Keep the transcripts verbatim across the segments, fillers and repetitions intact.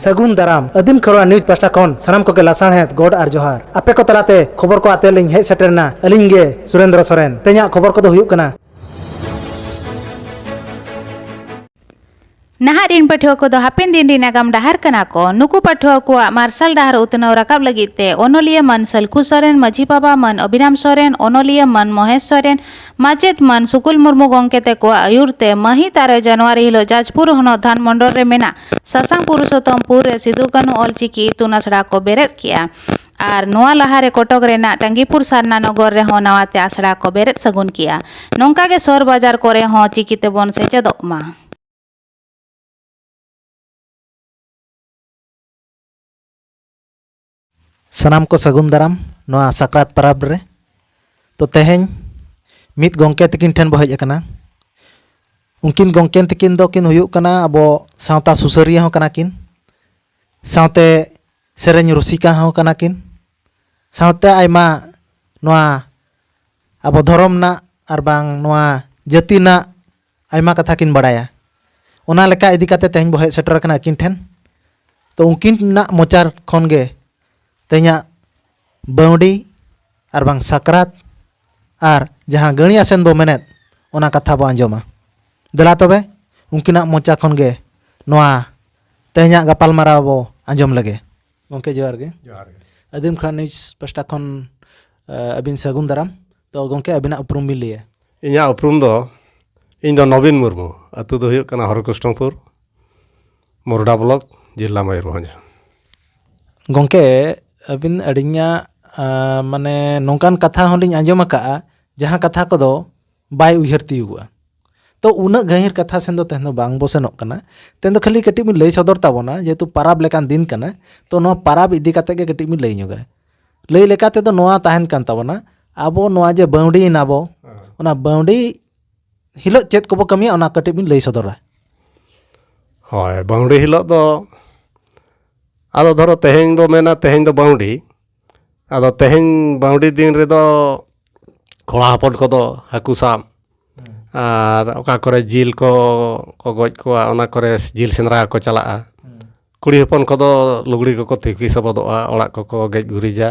ᱥᱟᱹᱜᱩᱱ ᱫᱟᱨᱟᱢ᱾ ᱟᱹᱫᱤᱢ ᱠᱷᱮᱨᱣᱟᱲ ᱱᱤᱭᱩᱡᱽ ᱯᱟᱦᱴᱟ ᱠᱷᱚᱱ ᱥᱟᱱᱟᱢ ᱠᱚᱜᱮ ᱞᱟᱥᱟᱲᱦᱮᱫ ᱜᱚᱰ ᱟᱨ ᱡᱚᱦᱟᱨ᱾ ᱟᱯᱮ ᱠᱚ ᱛᱟᱞᱟᱛᱮ ᱠᱷᱚᱵᱚᱨ ᱠᱚ ᱟᱛᱮ ᱞᱤᱧ ᱦᱮᱡ ᱥᱮᱴᱮᱨ ᱮᱱᱟ ᱟᱹᱞᱤᱧ ᱜᱮ ᱥᱩᱨᱮᱱᱫᱨᱚ ᱥᱚᱨᱮᱱ᱾ ᱛᱮᱦᱮᱧᱟᱜ ᱠᱷᱚᱵᱚᱨ ᱠᱚᱫᱚ ᱦᱩᱭᱩᱜ ᱠᱟᱱᱟ᱾ ᱱᱟᱦᱟᱜ ᱨᱤᱱ ᱯᱟᱹᱴᱷᱩᱣᱟᱹ ᱠᱚᱫᱚ ᱦᱟᱯᱮᱱ ᱫᱤᱱ ᱨᱤᱱ ᱟᱜᱟᱢ ᱰᱟᱦᱟᱨ ᱠᱟᱱᱟ ᱠᱚ᱾ ᱱᱩᱠᱩ ᱯᱟᱹᱴᱷᱩᱣᱟᱹ ᱠᱚᱣᱟᱜ ᱢᱟᱨᱥᱟᱞ ᱰᱟᱦᱟᱨ ᱩᱛᱱᱟᱹᱣ ᱨᱟᱠᱟᱵ ᱞᱟᱹᱜᱤᱫ ᱛᱮ ᱚᱱᱚᱞᱤᱭᱟᱹ ᱢᱟᱱ ᱥᱟᱹᱞᱠᱷᱩ ᱥᱚᱨᱮᱱ, ᱢᱟᱹᱡᱷᱤ ᱵᱟᱵᱟ ᱢᱟᱱ ᱚᱵᱤᱨᱟᱢ ᱥᱚᱨᱮᱱ, ᱚᱱᱚᱞᱤᱭᱟᱹ ᱢᱟᱱ ᱢᱚᱦᱮᱥ ᱥᱚᱨᱮᱱ, ᱢᱟᱪᱮᱛ ᱢᱟᱱ ᱥᱩᱠᱩᱞ ᱢᱩᱨᱢᱩ ᱜᱚᱢᱠᱮ ᱛᱮᱠᱚᱣᱟᱜ ᱟᱹᱭᱩᱨ ᱛᱮ ᱢᱟᱹᱦᱤᱛ ᱟᱨᱮ ᱡᱟᱱᱩᱣᱟᱨᱤ ᱦᱤᱞᱚᱜ ᱡᱟᱡᱽᱯᱩᱨ ᱦᱚᱱᱚᱛ ᱫᱷᱟᱱ ᱢᱚᱱᱰᱚᱞ ᱨᱮ ᱢᱮᱱᱟᱜ ᱥᱟᱥᱟᱝ ᱯᱩᱨᱩᱥᱳᱛᱛᱚᱢᱯᱩᱨ ᱨᱮ ᱥᱤᱫᱩ ᱠᱟᱹᱱᱦᱩ ᱚᱞᱪᱤᱠᱤ ᱤᱛᱩᱱ ᱟᱥᱲᱟ ᱠᱚ ᱵᱮᱨᱮᱫ ᱠᱮᱜᱼᱟ᱾ ᱟᱨ ᱱᱚᱣᱟ ᱞᱟᱦᱟᱨᱮ ᱠᱚᱴᱚᱠ ᱨᱮᱱᱟᱜ ᱴᱟᱸᱜᱤᱯᱩᱨ ᱥᱟᱨᱱᱟ ᱱᱚᱜᱚᱨ ᱨᱮᱦᱚᱸ ᱱᱟᱣᱟᱛᱮ ᱟᱥᱲᱟ ᱠᱚ ᱵᱮᱨᱮᱫ ᱥᱟᱹᱜᱩᱱ ᱠᱮᱜᱼᱟ᱾ ᱱᱚᱝᱠᱟ ᱜᱮ ᱥᱚᱦᱚᱨ ᱵᱟᱡᱟᱨ ᱠᱚᱨᱮ ᱦᱚᱸ ᱪᱤᱠᱤ ᱛᱮᱵᱚᱱ ᱥᱮᱪᱮᱫᱚᱜ ᱢᱟ᱾ ᱥᱟᱱᱟᱢ ᱠᱚ ᱥᱟᱹᱜᱩᱱ ᱫᱟᱨᱟᱢ ᱱᱚᱣᱟ ᱥᱟᱠᱨᱟᱛ ᱯᱟᱨᱟᱵᱽ ᱨᱮ᱾ ᱛᱚ, ᱛᱮᱦᱮᱧ ᱢᱤᱫ ᱜᱚᱢᱠᱮ ᱛᱟᱹᱠᱤᱱ ᱴᱷᱮᱱ ᱵᱚ ᱦᱮᱡ ᱟᱠᱟᱱᱟ᱾ ᱩᱱᱠᱤᱱ ᱜᱚᱢᱠᱮ ᱛᱟᱹᱠᱤᱱ ᱫᱚᱠᱤᱱ ᱦᱩᱭᱩᱜ ᱠᱟᱱᱟ ᱟᱵᱚ ᱥᱟᱶᱛᱟ ᱥᱩᱥᱟᱹᱨᱤᱭᱟᱹ ᱦᱚᱸ ᱠᱟᱱᱟ ᱠᱤᱱ, ᱥᱟᱶᱛᱮ ᱥᱮᱨᱮᱧ ᱨᱩᱥᱤᱠᱟ ᱦᱚᱸ ᱠᱟᱱᱟ ᱠᱤᱱ, ᱥᱟᱶᱛᱮ ᱟᱭᱢᱟ ᱱᱚᱣᱟ ᱟᱵᱚ ᱫᱷᱚᱨᱚᱢ ᱨᱮᱱᱟᱜ ᱟᱨ ᱵᱟᱝ ᱱᱚᱣᱟ ᱡᱟᱹᱛᱤ ᱨᱮᱱᱟᱜ ᱟᱭᱢᱟ ᱠᱟᱛᱷᱟ ᱠᱤᱱ ᱵᱟᱲᱟᱭᱟ᱾ ᱚᱱᱟ ᱞᱮᱠᱟ ᱤᱫᱤ ᱠᱟᱛᱮ ᱛᱮᱦᱮᱧ ᱵᱚ ᱦᱮᱡ ᱥᱮᱴᱮᱨ ᱟᱠᱟᱱᱟ ᱟᱹᱠᱤᱱ ᱴᱷᱮᱱ᱾ ᱛᱚ, ᱩᱱᱠᱤᱱᱟᱜ ᱢᱚᱪᱟ ᱠᱷᱚᱱ ᱜᱮ ᱛᱮᱦᱮᱧᱟᱜ ᱵᱟᱹᱣᱰᱤ ᱟᱨ ᱵᱟᱝ ᱥᱟᱠᱨᱟᱛ ᱟᱨ ᱡᱟᱦᱟᱸ ᱜᱟᱹᱲᱤ ᱟᱥᱮᱱ ᱵᱚ ᱢᱮᱱᱮᱫ, ᱚᱱᱟ ᱠᱟᱛᱷᱟ ᱵᱚ ᱟᱸᱡᱚᱢᱟ᱾ ᱫᱮᱞᱟ ᱛᱚᱵᱮ, ᱩᱱᱠᱤᱱᱟᱜ ᱢᱚᱪᱟ ᱠᱷᱚᱱ ᱜᱮ ᱱᱚᱣᱟ ᱛᱮᱦᱮᱧᱟᱜ ᱜᱟᱯᱟᱞᱢᱟᱨᱟᱣ ᱵᱚ ᱟᱸᱡᱚᱢ ᱞᱮᱜᱮ᱾ ᱜᱚᱢᱠᱮ, ᱡᱚᱦᱟᱨ ᱜᱮ᱾ ᱡᱚᱦᱟᱨ ᱜᱮ᱾ ᱟᱹᱫᱤᱢ ᱠᱷᱟᱱ ᱱᱤᱭᱩᱡᱽ ᱯᱟᱥᱴᱟ ᱠᱷᱚᱱ, ᱟᱹᱵᱤᱱ ᱥᱟᱹᱜᱩᱱ ᱫᱟᱨᱟᱢ᱾ ᱛᱚ ᱜᱚᱢᱠᱮ, ᱟᱹᱵᱤᱱᱟᱜ ᱩᱯᱨᱩᱢ ᱵᱤᱱ ᱞᱟᱹᱭᱟ? ᱤᱧᱟᱹᱜ ᱩᱯᱨᱩᱢ ᱫᱚ, ᱤᱧ ᱫᱚ ᱱᱚᱵᱤᱱ ᱢᱩᱨᱢᱩ, ᱟᱹᱛᱩ ᱫᱚ ᱦᱩᱭᱩᱜ ᱠᱟᱱᱟ ᱦᱚᱨᱤᱠᱨᱤᱥᱱᱚᱯᱩᱨ, ᱢᱳᱨᱰᱟ ᱵᱞᱚᱠ, ᱡᱮᱞᱟ ᱢᱚᱭᱩᱨᱵᱷᱚᱸᱡᱽ᱾ ᱜᱚᱢᱠᱮ, ᱟᱹᱵᱤᱱ ᱟᱹᱰᱤᱧᱟᱜ, ᱟ, ᱢᱟᱱᱮ ᱱᱚᱝᱠᱟᱱ ᱠᱟᱛᱷᱟ ᱦᱚᱸᱞᱤᱧ ᱟᱸᱡᱚᱢ ᱟᱠᱟᱫᱼᱟ, ᱡᱟᱦᱟᱸ ᱠᱟᱛᱷᱟ ᱠᱚᱫᱚ ᱵᱟᱭ ᱩᱭᱦᱟᱹᱨ ᱛᱤᱭᱳᱜᱚᱜᱼᱟ᱾ ᱛᱚ, ᱩᱱᱟᱹᱜ ᱜᱟᱹᱦᱤᱨ ᱠᱟᱛᱷᱟ ᱥᱮᱱ ᱫᱚ ᱛᱮᱦᱮᱧ ᱫᱚ ᱵᱟᱝ ᱵᱚ ᱥᱮᱱᱚᱜ ᱠᱟᱱᱟ᱾ ᱛᱮᱦᱮᱧ ᱫᱚ ᱠᱷᱟᱹᱞᱤ ᱠᱟᱹᱴᱤᱡ ᱵᱤᱱ ᱞᱟᱹᱭ ᱥᱚᱫᱚᱨ ᱛᱟᱵᱚᱱᱟ, ᱡᱮᱦᱮᱛᱩ ᱯᱟᱨᱟᱵᱽ ᱞᱮᱠᱟᱱ ᱫᱤᱱ ᱠᱟᱱᱟ, ᱛᱚ ᱱᱚᱣᱟ ᱯᱟᱨᱟᱵᱽ ᱤᱫᱤ ᱠᱟᱛᱮ ᱜᱮ ᱠᱟᱹᱴᱤᱡ ᱵᱤᱱ ᱞᱟᱹᱭ ᱧᱚᱜᱟ᱾ ᱞᱟᱹᱭ ᱞᱮᱠᱟ ᱛᱮᱫᱚ ᱱᱚᱣᱟ ᱛᱟᱦᱮᱱ ᱠᱟᱱ ᱛᱟᱵᱚᱱᱟ, ᱟᱵᱚ ᱱᱚᱣᱟ ᱡᱮ ᱵᱟᱹᱣᱰᱤᱭᱮᱱᱟ ᱵᱚ, ᱦᱮᱸ᱾ ᱚᱱᱟ ᱵᱟᱹᱣᱰᱤ ᱦᱤᱞᱳᱜ ᱪᱮᱫ ᱠᱚᱵᱚ ᱠᱟᱹᱢᱤᱭᱟ, ᱚᱱᱟ ᱠᱟᱹᱴᱤᱡ ᱵᱤᱱ ᱞᱟᱹᱭ ᱥᱚᱫᱚᱨᱟ᱾ ᱦᱳᱭ, ᱵᱟᱹᱣᱰᱤ ᱦᱤᱞᱳᱜ ᱫᱚ, ᱟᱫᱚ ᱫᱷᱚᱨᱚ ᱛᱮᱦᱮᱧ ᱵᱚ ᱢᱮᱱᱟ, ᱛᱮᱦᱮᱧ ᱫᱚ ᱵᱟᱹᱣᱰᱤ᱾ ᱟᱫᱚ ᱛᱮᱦᱮᱧ ᱵᱟᱹᱣᱰᱤ ᱫᱤᱱ ᱨᱮᱫᱚ ᱠᱚᱲᱟ ᱦᱚᱯᱚᱱ ᱠᱚᱫᱚ ᱦᱟᱹᱠᱩ ᱥᱟᱵ, ᱦᱮᱸ᱾ ᱟᱨ ᱚᱠᱟ ᱠᱚᱨᱮ ᱡᱤᱞ ᱠᱚ, ᱠᱚ ᱜᱚᱡ ᱠᱚᱣᱟ, ᱚᱱᱟ ᱠᱚᱨᱮ ᱡᱤᱞ ᱥᱮᱸᱫᱽᱨᱟ ᱠᱚ ᱪᱟᱞᱟᱜᱼᱟ᱾ ᱦᱮᱸ᱾ ᱠᱩᱲᱤ ᱦᱚᱯᱚᱱ ᱠᱚᱫᱚ ᱞᱩᱜᱽᱲᱤ ᱠᱚᱠᱚ ᱛᱤᱠᱤ ᱥᱚᱵᱚᱫᱚᱜᱼᱟ, ᱚᱲᱟᱜ ᱠᱚᱠᱚ ᱜᱮᱡ ᱜᱩᱨᱤᱡᱟ,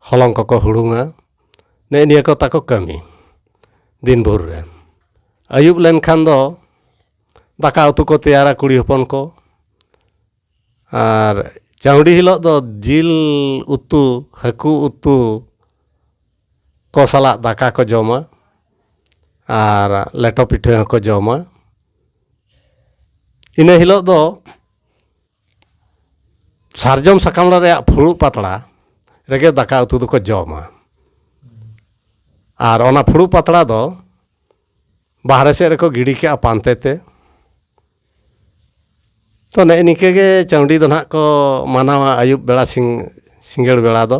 ᱦᱚᱞᱚᱝ ᱠᱚᱠᱚ ᱦᱩᱲᱩᱝᱟ᱾ ᱱᱮᱜᱼᱮ ᱱᱤᱭᱟᱹ ᱠᱚ ᱛᱟᱠᱚ ᱠᱟᱹᱢᱤ ᱫᱤᱱ ᱵᱷᱳᱨ ᱨᱮ᱾ ᱟᱹᱭᱩᱵ ᱞᱮᱱᱠᱷᱟᱱ ᱫᱚ ᱫᱟᱠᱟ ᱩᱛᱩ ᱠᱚ ᱛᱮᱭᱟᱨᱟ ᱠᱩᱲᱤ ᱦᱚᱯᱚᱱ ᱠᱚ᱾ ᱟᱨ ᱪᱟᱹᱣᱰᱤ ᱦᱤᱞᱳᱜ ᱫᱚ ᱡᱤᱞ ᱩᱛᱩ, ᱦᱟᱹᱠᱩ ᱩᱛᱩ ᱠᱚ ᱥᱟᱞᱟᱜ ᱫᱟᱠᱟ ᱠᱚ ᱡᱚᱢᱟ ᱟᱨ ᱞᱮᱴᱚ ᱯᱤᱴᱷᱟᱹ ᱦᱚᱸᱠᱚ ᱡᱚᱢᱟ᱾ ᱤᱱᱟᱹ ᱦᱤᱞᱳᱜ ᱫᱚ ᱥᱟᱨᱡᱚᱢ ᱥᱟᱠᱟᱢ ᱨᱮᱭᱟᱜ ᱯᱷᱩᱲᱩᱜ ᱯᱟᱛᱲᱟ ᱨᱮᱜᱮ ᱫᱟᱠᱟ ᱩᱛᱩ ᱫᱚᱠᱚ ᱡᱚᱢᱟ᱾ ᱟᱨ ᱚᱱᱟ ᱯᱷᱩᱲᱩᱜ ᱯᱟᱛᱲᱟ ᱫᱚ ᱵᱟᱦᱨᱮ ᱥᱮᱫ ᱨᱮᱠᱚ ᱜᱤᱰᱤ ᱠᱟᱜᱼᱟ ᱯᱟᱱᱛᱮ ᱛᱮ᱾ ᱛᱚ, ᱱᱮᱜᱼᱮ ᱱᱤᱝᱠᱟᱹ ᱜᱮ ᱪᱟᱹᱣᱰᱤ ᱫᱚ ᱱᱟᱦᱟᱜ ᱠᱚ ᱢᱟᱱᱟᱣᱟ ᱟᱹᱭᱩᱵ ᱵᱮᱲᱟ, ᱥᱤᱝ-, ᱥᱤᱸᱜᱟᱹᱲ ᱵᱮᱲᱟ ᱫᱚ᱾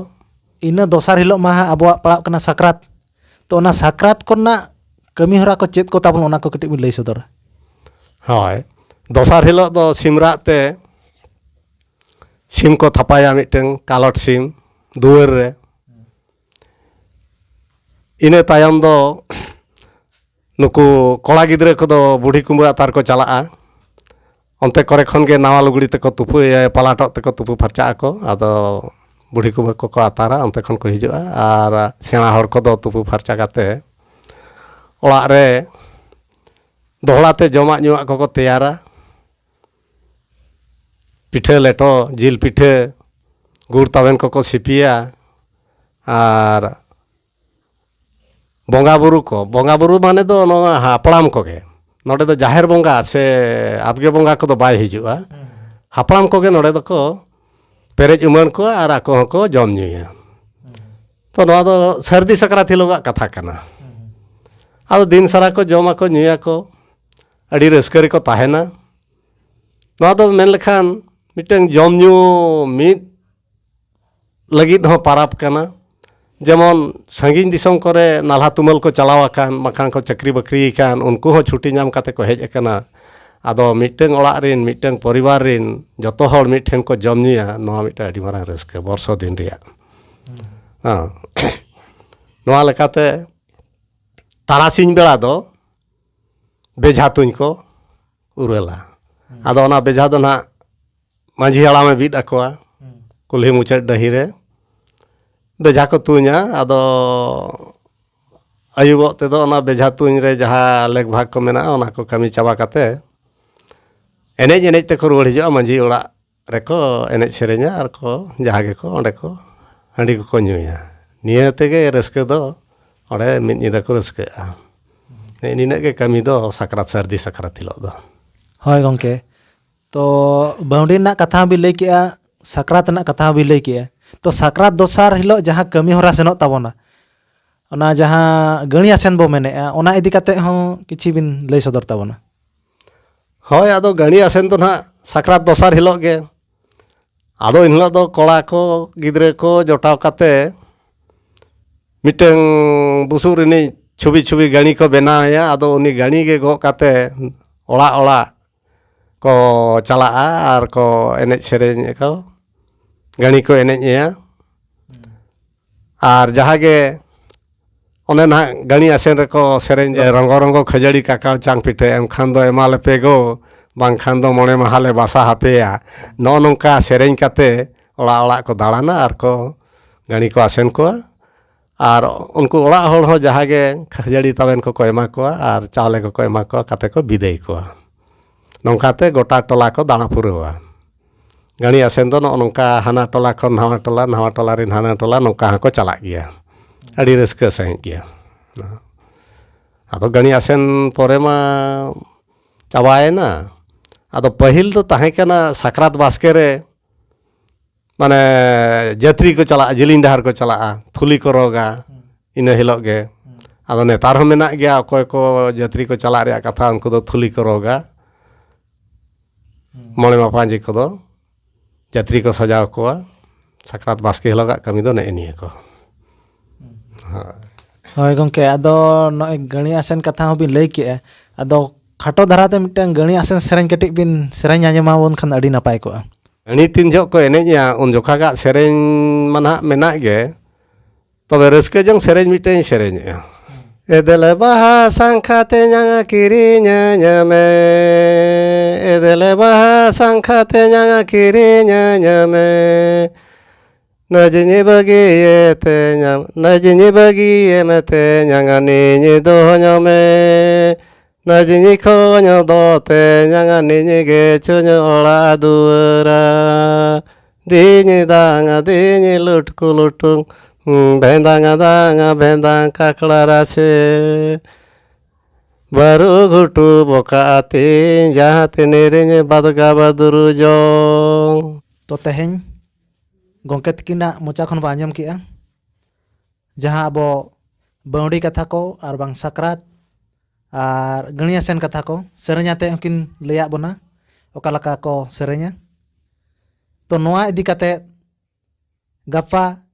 ᱤᱱᱟᱹ ᱫᱚᱥᱟᱨ ᱦᱤᱞᱳᱜ ᱢᱟ ᱦᱟᱸᱜ ᱟᱵᱚᱣᱟᱜ ᱯᱟᱲᱟᱜ ᱠᱟᱱᱟ ᱥᱟᱠᱨᱟᱛ᱾ ᱛᱚ, ᱚᱱᱟ ᱥᱟᱠᱨᱟᱛ ᱠᱚᱨᱮᱱᱟᱜ ᱠᱟᱹᱢᱤ ᱦᱚᱨᱟ ᱠᱚ ᱪᱮᱫ ᱠᱚ ᱛᱟᱵᱚᱱ, ᱚᱱᱟ ᱠᱚ ᱠᱟᱹᱴᱤᱡ ᱵᱤᱱ ᱞᱟᱹᱭ ᱥᱚᱫᱚᱨᱟ? ᱦᱳᱭ, ᱫᱚᱥᱟᱨ ᱦᱤᱞᱳᱜ ᱫᱚ ᱥᱤᱢ ᱨᱟᱜ ᱛᱮ ᱥᱤᱢ ᱠᱚ ᱛᱷᱟᱯᱟᱭᱟ ᱢᱤᱫᱴᱟᱝ ᱠᱟᱞᱚᱴ ᱥᱤᱢ ᱫᱩᱣᱟᱹᱨ ᱨᱮ᱾ ᱤᱱᱟᱹ ᱛᱟᱭᱚᱢ ᱫᱚ ᱱᱩᱠᱩ ᱠᱚᱲᱟ ᱜᱤᱫᱽᱨᱟᱹ ᱠᱚᱫᱚ ᱵᱩᱰᱷᱤ ᱠᱩᱢᱵᱟᱹ ᱟᱛᱟᱨ ᱠᱚ ᱪᱟᱞᱟᱜᱼᱟ᱾ ᱚᱱᱛᱮ ᱠᱚᱨᱮ ᱠᱷᱚᱱ ᱜᱮ ᱱᱟᱣᱟ ᱞᱩᱜᱽᱲᱤ ᱛᱮᱠᱚ ᱛᱩᱯᱩ, ᱤᱭᱟᱹ, ᱯᱟᱞᱟᱴᱚᱜ ᱛᱮᱠᱚ ᱛᱩᱯᱩ ᱯᱷᱟᱨᱪᱟᱜ ᱟᱠᱚ᱾ ᱟᱫᱚ ᱵᱩᱰᱷᱤ ᱠᱩᱢᱵᱟᱹ ᱠᱚᱠᱚ ᱟᱛᱟᱨᱟ, ᱚᱱᱛᱮ ᱠᱷᱚᱱ ᱠᱚ ᱦᱤᱡᱩᱜᱼᱟ᱾ ᱟᱨ ᱥᱮᱬᱟ ᱦᱚᱲ ᱠᱚᱫᱚ ᱛᱩᱯᱩ ᱯᱷᱟᱨᱪᱟ ᱠᱟᱛᱮ ᱚᱲᱟᱜ ᱨᱮ ᱫᱚᱦᱲᱟ ᱛᱮ ᱡᱚᱢᱟᱜ ᱧᱩᱣᱟᱜ ᱠᱚᱠᱚ ᱛᱮᱭᱟᱨᱟ᱾ ᱯᱤᱴᱷᱟᱹ ᱞᱮᱴᱚ, ᱡᱤᱞ ᱯᱤᱴᱷᱟᱹ, ᱜᱩᱲ ᱛᱟᱵᱮᱱ ᱠᱚᱠᱚ ᱥᱤᱯᱤᱭᱟ᱾ ᱟᱨ ᱵᱚᱸᱜᱟ ᱵᱩᱨᱩ ᱠᱚ, ᱵᱚᱸᱜᱟ ᱵᱩᱨᱩ ᱢᱟᱱᱮ ᱫᱚ ᱱᱚᱣᱟ ᱦᱟᱯᱲᱟᱢ ᱠᱚᱜᱮ᱾ ᱱᱚᱰᱮ ᱫᱚ ᱡᱟᱦᱮᱨ ᱵᱚᱸᱜᱟ ᱥᱮ ᱟᱵᱜᱮ ᱵᱚᱸᱜᱟ ᱠᱚᱫᱚ ᱵᱟᱭ ᱦᱤᱡᱩᱜᱼᱟ᱾ ᱦᱩᱸ᱾ ᱦᱟᱯᱲᱟᱢ ᱠᱚᱜᱮ ᱱᱚᱰᱮ ᱫᱚᱠᱚ ᱯᱮᱨᱮᱡ ᱩᱢᱟᱹᱱ ᱠᱚᱣᱟ ᱟᱨ ᱟᱠᱚ ᱦᱚᱸᱠᱚ ᱡᱚᱢ ᱧᱩᱭᱟ᱾ ᱦᱩᱸ᱾ ᱛᱚ, ᱱᱚᱣᱟ ᱫᱚ ᱥᱟᱹᱨᱫᱤ ᱥᱟᱠᱨᱟᱛ ᱦᱤᱞᱳᱜᱟᱜ ᱠᱟᱛᱷᱟ ᱠᱟᱱᱟ᱾ ᱦᱩᱸ᱾ ᱟᱫᱚ ᱫᱤᱱ ᱥᱟᱨᱟ ᱠᱚ ᱡᱚᱢᱟᱠᱚ, ᱧᱩᱭᱟᱠᱚ, ᱟᱹᱰᱤ ᱨᱟᱹᱥᱠᱟᱹ ᱨᱮᱠᱚ ᱛᱟᱦᱮᱱᱟ᱾ ᱱᱚᱣᱟ ᱫᱚ ᱢᱮᱱ ᱞᱮᱠᱷᱟᱱ ᱢᱤᱫᱴᱟᱝ ᱡᱚᱢ ᱧᱩ ᱢᱤᱫ ᱞᱟᱹᱜᱤᱫ ᱦᱚᱸ ᱯᱟᱨᱟᱵᱽ ᱠᱟᱱᱟ᱾ ᱡᱮᱢᱚᱱ ᱥᱟᱺᱜᱤᱧ ᱫᱤᱥᱚᱢ ᱠᱚᱨᱮ ᱱᱟᱞᱦᱟ ᱛᱩᱢᱟᱹᱞ ᱠᱚ ᱪᱟᱞᱟᱣ ᱟᱠᱟᱱ, ᱵᱟᱝᱠᱷᱟᱱ ᱠᱚ ᱪᱟᱹᱠᱨᱤ ᱵᱟᱹᱠᱨᱤ ᱟᱠᱟᱱ, ᱩᱱᱠᱩ ᱦᱚᱸ ᱪᱷᱩᱴᱤ ᱧᱟᱢ ᱠᱟᱛᱮ ᱠᱚ ᱦᱮᱡ ᱟᱠᱟᱱᱟ᱾ ᱟᱫᱚ ᱢᱤᱫᱴᱟᱝ ᱚᱲᱟᱜ ᱨᱮᱱ, ᱢᱤᱫᱴᱟᱝ ᱯᱚᱨᱤᱵᱟᱨ ᱨᱮᱱ ᱡᱚᱛᱚ ᱦᱚᱲ ᱢᱤᱫ ᱴᱷᱮᱱ ᱠᱚ ᱡᱚᱢ ᱧᱩᱭᱟ, ᱱᱚᱣᱟ ᱢᱤᱫᱴᱟᱝ ᱟᱹᱰᱤ ᱢᱟᱨᱟᱝ ᱨᱟᱹᱥᱠᱟᱹ ᱵᱚᱨᱥᱚ ᱫᱤᱱ ᱨᱮᱭᱟᱜ᱾ ᱦᱮᱸ᱾ ᱱᱚᱣᱟ ᱞᱮᱠᱟᱛᱮ ᱛᱟᱨᱟᱥᱤᱧ ᱵᱮᱲᱟ ᱫᱚ ᱵᱮᱡᱷᱟ ᱛᱩᱧ ᱠᱚ ᱩᱨᱟᱹᱞᱟ᱾ ᱦᱩᱸ᱾ ᱟᱫᱚ ᱚᱱᱟ ᱵᱮᱡᱷᱟ ᱫᱚ ᱱᱟᱦᱟᱜ ᱢᱟᱹᱡᱷᱤ ᱦᱟᱲᱟᱢᱮ ᱵᱤᱫ ᱟᱠᱚᱣᱟ ᱠᱩᱞᱦᱤ ᱢᱩᱪᱟᱹᱫ ᱰᱟᱹᱦᱤ ᱨᱮ᱾ ᱵᱮᱡᱷᱟ ᱠᱚ ᱛᱩᱧᱟ᱾ ᱟᱫᱚ ᱟᱹᱭᱩᱵᱚᱜ ᱛᱮᱫᱚ ᱚᱱᱟ ᱵᱮᱡᱷᱟ ᱛᱩᱧ ᱨᱮ ᱡᱟᱦᱟᱸ ᱞᱮᱠ ᱵᱷᱟᱜᱽ ᱠᱚ ᱢᱮᱱᱟᱜᱼᱟ, ᱚᱱᱟ ᱠᱚ ᱠᱟᱹᱢᱤ ᱪᱟᱵᱟ ᱠᱟᱛᱮ ᱮᱱᱮᱡ ᱮᱱᱮᱡ ᱛᱮᱠᱚ ᱨᱩᱣᱟᱹᱲ ᱦᱤᱡᱩᱜᱼᱟ ᱢᱟᱹᱡᱷᱤ ᱚᱲᱟᱜ ᱨᱮᱠᱚ ᱮᱱᱮᱡ ᱥᱮᱨᱮᱧᱟ ᱟᱨ ᱠᱚ ᱡᱟᱦᱟᱸ ᱜᱮᱠᱚ ᱚᱸᱰᱮ ᱠᱚ ᱦᱟᱺᱰᱤ ᱠᱚᱠᱚ ᱧᱩᱭᱟ᱾ ᱱᱤᱭᱟᱹ ᱛᱮᱜᱮ ᱨᱟᱹᱥᱠᱟᱹ ᱫᱚ ᱚᱸᱰᱮ ᱢᱤᱫ ᱧᱤᱫᱟᱹ ᱠᱚ ᱨᱟᱹᱥᱠᱟᱹᱜᱼᱟ᱾ ᱱᱮᱜᱼᱮ ᱱᱤᱱᱟᱹᱜ ᱜᱮ ᱠᱟᱹᱢᱤ ᱫᱚ ᱥᱟᱠᱨᱟᱛ, ᱥᱟᱹᱨᱫᱤ ᱥᱟᱠᱨᱟᱛ ᱦᱤᱞᱳᱜ ᱫᱚ᱾ ᱦᱳᱭ ᱜᱚᱢᱠᱮ, ᱛᱚ ᱵᱟᱹᱣᱰᱤ ᱨᱮᱱᱟᱜ ᱠᱟᱛᱷᱟ ᱦᱚᱸ ᱵᱤᱱ ᱞᱟᱹᱭ ᱠᱮᱜᱼᱟ, ᱥᱟᱠᱨᱟᱛ ᱨᱮᱱᱟᱜ ᱠᱟᱛᱷᱟ ᱦᱚᱸ ᱵᱤᱱ ᱞᱟᱹᱭ ᱠᱮᱜᱼᱟ᱾ ᱛᱚ ᱥᱟᱠᱨᱟᱛ ᱫᱚᱥᱟᱨ ᱦᱤᱞᱳᱜ ᱡᱟᱦᱟᱸ ᱠᱟᱹᱢᱤ ᱦᱚᱨᱟ ᱥᱮᱱᱚᱜ ᱛᱟᱵᱚᱱᱟ, ᱚᱱᱟ ᱡᱟᱦᱟᱸ ᱜᱟᱹᱲᱤ ᱟᱥᱮᱱ ᱵᱚ ᱢᱮᱱᱮᱜᱼᱟ, ᱚᱱᱟ ᱤᱫᱤ ᱠᱟᱛᱮ ᱦᱚᱸ ᱠᱤᱪᱷᱤ ᱵᱤᱱ ᱞᱟᱹᱭ ᱥᱚᱫᱚᱨ ᱛᱟᱵᱚᱱᱟ᱾ ᱦᱳᱭ, ᱟᱫᱚ ᱜᱟᱹᱲᱤ ᱟᱥᱮᱱ ᱫᱚ ᱱᱟᱦᱟᱜ ᱥᱟᱠᱨᱟᱛ ᱫᱚᱥᱟᱨ ᱦᱤᱞᱳᱜ ᱜᱮ᱾ ᱟᱫᱚ ᱮᱱ ᱦᱤᱞᱳᱜ ᱫᱚ ᱠᱚᱲᱟ ᱠᱚ, ᱜᱤᱫᱽᱨᱟᱹ ᱠᱚ ᱡᱚᱴᱟᱣ ᱠᱟᱛᱮ ᱢᱤᱫᱴᱟᱹᱝ ᱵᱩᱥᱩᱵ ᱨᱤᱱᱤᱡ ᱪᱷᱚᱵᱤ ᱪᱷᱚᱵᱤ ᱜᱟᱹᱲᱤ ᱠᱚ ᱵᱮᱱᱟᱣᱮᱭᱟ᱾ ᱟᱫᱚ ᱩᱱᱤ ᱜᱟᱹᱲᱤ ᱜᱮ ᱜᱚᱜ ᱠᱟᱛᱮ ᱚᱲᱟᱜ ᱚᱲᱟᱜ ᱠᱚ ᱪᱟᱞᱟᱜᱼᱟ ᱟᱨ ᱠᱚ ᱮᱱᱮᱡ ᱥᱮᱨᱮᱧ ᱟᱠᱚ, ᱜᱟᱹᱲᱤ ᱠᱚ ᱮᱱᱮᱡ ᱮᱭᱟ᱾ ᱟᱨ ᱡᱟᱦᱟᱸ ᱜᱮ ᱚᱱᱮ ᱱᱟᱦᱟᱜ ᱜᱟᱹᱲᱤ ᱟᱥᱮᱱ ᱨᱮᱠᱚ ᱥᱮᱨᱮᱧ, ᱨᱚᱝᱜᱚ ᱨᱚᱝᱜᱚ ᱠᱷᱟᱹᱡᱟᱹᱲᱤ ᱠᱟᱠᱟᱲ ᱪᱟᱝ ᱯᱤᱴᱷᱟᱹ, ᱮᱢ ᱠᱷᱟᱱ ᱫᱚ ᱮᱢᱟ ᱞᱮᱯᱮ ᱜᱚ, ᱵᱟᱝ ᱠᱷᱟᱱ ᱫᱚ ᱢᱚᱬᱮ ᱢᱟᱦᱟ ᱞᱮ ᱵᱟᱥᱟ ᱦᱟᱯᱮᱭᱟ᱾ ᱱᱚᱜᱼᱚ ᱱᱚᱝᱠᱟ ᱥᱮᱨᱮᱧ ᱠᱟᱛᱮ ᱚᱲᱟᱜ ᱚᱲᱟᱜ ᱠᱚ ᱫᱟᱬᱟᱱᱟ ᱟᱨ ᱠᱚ ᱜᱟᱹᱲᱤ ᱠᱚ ᱟᱥᱮᱱ ᱠᱚᱣᱟ᱾ ᱟᱨ ᱩᱱᱠᱩ ᱚᱲᱟᱜ ᱦᱚᱲ ᱦᱚᱸ ᱡᱟᱦᱟᱸ ᱜᱮ ᱠᱷᱟᱹᱡᱟᱹᱲᱤ ᱛᱟᱵᱮᱱ ᱠᱚᱠᱚ ᱮᱢᱟ ᱠᱚᱣᱟ ᱟᱨ ᱪᱟᱣᱞᱮ ᱠᱚᱠᱚ ᱮᱢᱟ ᱠᱚᱣᱟ, ᱠᱟᱛᱮ ᱠᱚ ᱵᱤᱫᱟᱹᱭ ᱠᱚᱣᱟ᱾ ᱱᱚᱝᱠᱟᱛᱮ ᱜᱚᱴᱟ ᱴᱚᱞᱟ ᱠᱚ ᱫᱟᱬᱟ ᱯᱩᱨᱟᱹᱣᱟ᱾ ᱜᱟᱹᱲᱤ ᱟᱥᱮᱱ ᱫᱚ ᱱᱚᱜᱼᱚ ᱱᱚᱝᱠᱟ, ᱦᱟᱱᱟ ᱴᱚᱞᱟ ᱠᱷᱚᱱ ᱱᱟᱣᱟ ᱴᱚᱞᱟ, ᱱᱟᱣᱟ ᱴᱚᱞᱟ ᱨᱮᱱ ᱦᱟᱱᱟ ᱴᱚᱞᱟ, ᱱᱚᱝᱠᱟ ᱦᱚᱸᱠᱚ ᱪᱟᱞᱟᱜ ᱜᱮᱭᱟ᱾ ᱟᱹᱰᱤ ᱨᱟᱹᱥᱠᱟᱹ ᱥᱟᱺᱦᱤᱡ ᱜᱮ᱾ ᱟᱫᱚ ᱜᱟᱹᱲᱤ ᱟᱥᱮᱱ ᱯᱚᱨᱮ ᱢᱟ ᱪᱟᱵᱟᱭᱮᱱᱟ᱾ ᱟᱫᱚ ᱯᱟᱹᱦᱤᱞ ᱫᱚ ᱛᱟᱦᱮᱸ ᱠᱟᱱᱟ ᱥᱟᱠᱨᱟᱛ ᱵᱟᱥᱠᱮ ᱨᱮ, ᱢᱟᱱᱮ, ᱡᱟᱹᱛᱨᱤ ᱠᱚ ᱪᱟᱞᱟᱜᱼᱟ, ᱡᱤᱞᱤᱧ ᱰᱟᱦᱟᱨ ᱠᱚ ᱪᱟᱞᱟᱜᱼᱟ, ᱛᱷᱩᱞᱤ ᱠᱚ ᱨᱚᱜᱟ᱾ ᱤᱱᱟᱹ ᱦᱤᱞᱳᱜ ᱜᱮ᱾ ᱟᱫᱚ ᱱᱮᱛᱟᱨ ᱦᱚᱸ ᱢᱮᱱᱟᱜ ᱜᱮᱭᱟ, ᱚᱠᱚᱭ ᱠᱚ ᱡᱟᱹᱛᱨᱤ ᱠᱚ ᱪᱟᱞᱟᱜ ᱨᱮᱭᱟᱜ ᱠᱟᱛᱷᱟ, ᱩᱱᱠᱩ ᱫᱚ ᱛᱷᱩᱞᱤ ᱠᱚ ᱨᱚᱜᱟ᱾ ᱢᱚᱬᱮ ᱢᱟᱯᱟᱧᱡᱤ ᱠᱚᱫᱚ ᱡᱟᱹᱛᱨᱤ ᱠᱚ ᱥᱟᱡᱟᱣ ᱠᱚᱣᱟ᱾ ᱥᱟᱠᱨᱟᱛ ᱵᱟᱥᱠᱮ ᱦᱤᱞᱳᱜᱟᱜ ᱠᱟᱹᱢᱤ ᱫᱚ ᱱᱮᱜᱼᱮ ᱱᱤᱭᱟᱹ ᱠᱚ᱾ ᱦᱳᱭ᱾ ᱦᱳᱭ ᱜᱚᱢᱠᱮ, ᱟᱫᱚ ᱱᱚᱜᱼᱚᱭ ᱜᱟᱹᱲᱤ ᱟᱥᱮᱱ ᱠᱟᱛᱷᱟ ᱦᱚᱸᱵᱤᱱ ᱞᱟᱹᱭ ᱠᱮᱜᱼᱟ, ᱟᱫᱚ ᱠᱷᱟᱴᱚ ᱫᱷᱟᱨᱟᱛᱮ ᱢᱤᱫᱴᱟᱝ ᱜᱟᱹᱲᱤ ᱟᱥᱮᱱ ᱥᱮᱨᱮᱧ ᱠᱟᱹᱴᱤᱡ ᱵᱤᱱ ᱥᱮᱨᱮᱧ ᱟᱸᱡᱚᱢᱟᱵᱚᱱ ᱠᱷᱟᱱ ᱟᱹᱰᱤ ᱱᱟᱯᱟᱭ ᱠᱚᱜᱼᱟ᱾ ᱜᱟᱹᱲᱤ ᱛᱤᱱ ᱡᱚᱦᱚᱜ ᱠᱚ ᱮᱱᱮᱡᱼᱟ, ᱩᱱ ᱡᱚᱠᱷᱟᱜᱟᱜ ᱥᱮᱨᱮᱧ ᱢᱟ ᱱᱟᱦᱟᱜ ᱢᱮᱱᱟᱜ ᱜᱮ, ᱛᱚᱵᱮ ᱨᱟᱹᱥᱠᱟᱹ ᱡᱚᱝ ᱥᱮᱨᱮᱧ ᱢᱤᱫᱴᱟᱝ ᱤᱧ ᱥᱮᱨᱮᱧᱮᱜᱼᱟ᱾ ᱮᱫᱮᱞᱮ ᱵᱟᱦᱟ ᱥᱟᱝᱠᱷᱟ ᱛᱮᱧᱟᱝ ᱠᱤᱨᱤᱧᱟᱹᱧ ᱢᱮ᱾ ᱮᱫᱮᱞᱮ ᱵᱟᱦᱟ ᱥᱟᱝᱠᱷᱟ ᱛᱮᱧᱟᱝ ᱠᱤᱨᱤᱧᱟᱹᱧ ᱢᱮ᱾ ᱱᱟᱡᱤᱧ ᱵᱟᱹᱜᱤᱭᱮ ᱛᱮᱧᱟᱝ, ᱱᱟᱡᱤᱧ ᱵᱟᱹᱜᱤᱭᱮ ᱢᱮ ᱛᱮᱧᱟᱝ ᱱᱤᱧ ᱫᱚᱦᱚᱧᱚ ᱢᱮ᱾ ᱱᱟᱡᱤᱧ ᱠᱷᱚᱧᱚ ᱫᱚ ᱛᱮᱧᱟᱝ ᱱᱤᱧ ᱜᱮ ᱪᱩᱧ ᱚᱲᱟᱜ ᱫᱩᱣᱟᱹᱨᱟ᱾ ᱫᱤᱧ ᱫᱟᱝ ᱫᱤᱧ ᱞᱩᱴᱠᱩ ᱞᱩᱴᱩᱝ, ᱵᱷᱮᱸᱫᱟᱝ ᱫᱟᱝ ᱵᱷᱮᱸᱫᱟᱝ ᱠᱟᱠᱲᱟ ᱨᱟᱥᱮ᱾ ᱵᱟᱹᱨᱩ ᱜᱷᱩᱴᱩ ᱵᱚᱠᱟ ᱟᱹᱛᱤᱧ, ᱡᱟᱦᱟᱸ ᱛᱤᱱᱤᱨᱤᱧ ᱵᱟᱫᱜᱟ ᱵᱟᱫᱩᱨᱩ ᱡᱚᱝ᱾ ᱛᱚ ᱛᱮᱦᱮᱧ ᱜᱚᱢᱠᱮ ᱛᱟᱹᱠᱤᱱᱟᱜ ᱢᱚᱪᱟ ᱠᱷᱚᱱ ᱵᱚᱱ ᱟᱸᱡᱚᱢ ᱠᱮᱜᱼᱟ, ᱡᱟᱦᱟᱸ ᱟᱵᱚ ᱵᱟᱹᱣᱰᱤ ᱠᱟᱛᱷᱟ ᱠᱚ ᱟᱨ ᱵᱟᱝ ᱥᱟᱠᱨᱟᱛ ᱟᱨ ᱜᱟᱹᱲᱤᱭᱟᱹ ᱥᱮᱱ ᱠᱟᱛᱷᱟ ᱠᱚ ᱥᱮᱨᱮᱧ ᱟᱛᱮ ᱦᱚᱸᱠᱤᱱ ᱞᱟᱹᱭᱟᱫ ᱵᱚᱱᱟ, ᱚᱠᱟ ᱞᱮᱠᱟ ᱠᱚ ᱥᱮᱨᱮᱧᱟ᱾ ᱛᱚ ᱱᱚᱣᱟ ᱤᱫᱤ ᱠᱟᱛᱮ ᱜᱟᱯᱟ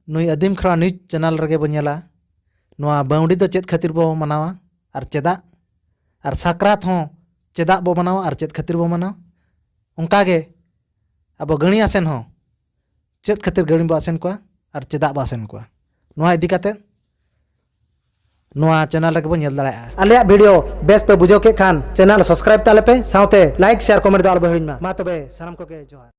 ᱱᱩᱭ ᱟᱹᱫᱤᱢ ᱠᱷᱮᱨᱣᱟᱲ ᱱᱤᱭᱩᱡᱽ ᱪᱮᱱᱮᱞ ᱨᱮᱜᱮ ᱵᱚᱱ ᱧᱮᱞᱟ, ᱱᱚᱣᱟ ᱵᱟᱹᱣᱰᱤ ᱫᱚ ᱪᱮᱫ ᱠᱷᱟᱹᱛᱤᱨ ᱵᱚ ᱢᱟᱱᱟᱣᱟ ᱟᱨ ᱪᱮᱫᱟᱜ, ᱟᱨ ᱥᱟᱠᱨᱟᱛ ᱦᱚᱸ ᱪᱮᱫᱟᱜ ᱵᱚ ᱢᱟᱱᱟᱣᱟ ᱟᱨ ᱪᱮᱫ ᱠᱷᱟᱹᱛᱤᱨ ᱵᱚ ᱢᱟᱱᱟᱣᱟ᱾ ᱚᱱᱠᱟᱜᱮ ᱟᱵᱚ ᱜᱟᱹᱲᱤᱭᱟᱹ ᱥᱮᱱ ᱦᱚᱸ ᱪᱮᱫ ᱠᱷᱟᱹᱛᱤᱨ ᱜᱟᱹᱲᱤ ᱵᱚ ᱟᱥᱮᱱ ᱠᱚᱣᱟ ᱟᱨ ᱪᱮᱫᱟᱜ ᱵᱚ ᱟᱥᱮᱱ ᱠᱚᱣᱟ, ᱱᱚᱣᱟ ᱤᱫᱤ ᱠᱟᱛᱮ ᱱᱚᱣᱟ ᱪᱮᱱᱮᱞ ᱨᱮᱜᱮ ᱵᱚ ᱧᱮᱞ ᱫᱟᱲᱮᱭᱟᱜᱼᱟ᱾ ᱟᱞᱮᱭᱟᱜ ᱵᱷᱤᱰᱤᱭᱳ ᱵᱮᱥ ᱯᱮ ᱵᱩᱡᱷᱟᱹᱣ ᱠᱮᱫ ᱠᱷᱟᱱ ᱪᱮᱱᱮᱞ ᱥᱟᱵᱥᱠᱨᱟᱭᱤᱵ ᱛᱟᱞᱮ ᱯᱮ, ᱥᱟᱶᱛᱮ ᱞᱟᱭᱤᱠ, ᱥᱮᱭᱟᱨ, ᱠᱚᱢᱮᱱᱴ ᱫᱚ ᱟᱞᱚ ᱯᱮ ᱦᱤᱲᱤᱧ ᱢᱟ᱾ ᱢᱟ ᱛᱚᱵᱮ ᱥᱟᱱᱟᱢ ᱠᱚᱜᱮ ᱡᱚᱦᱟᱨ᱾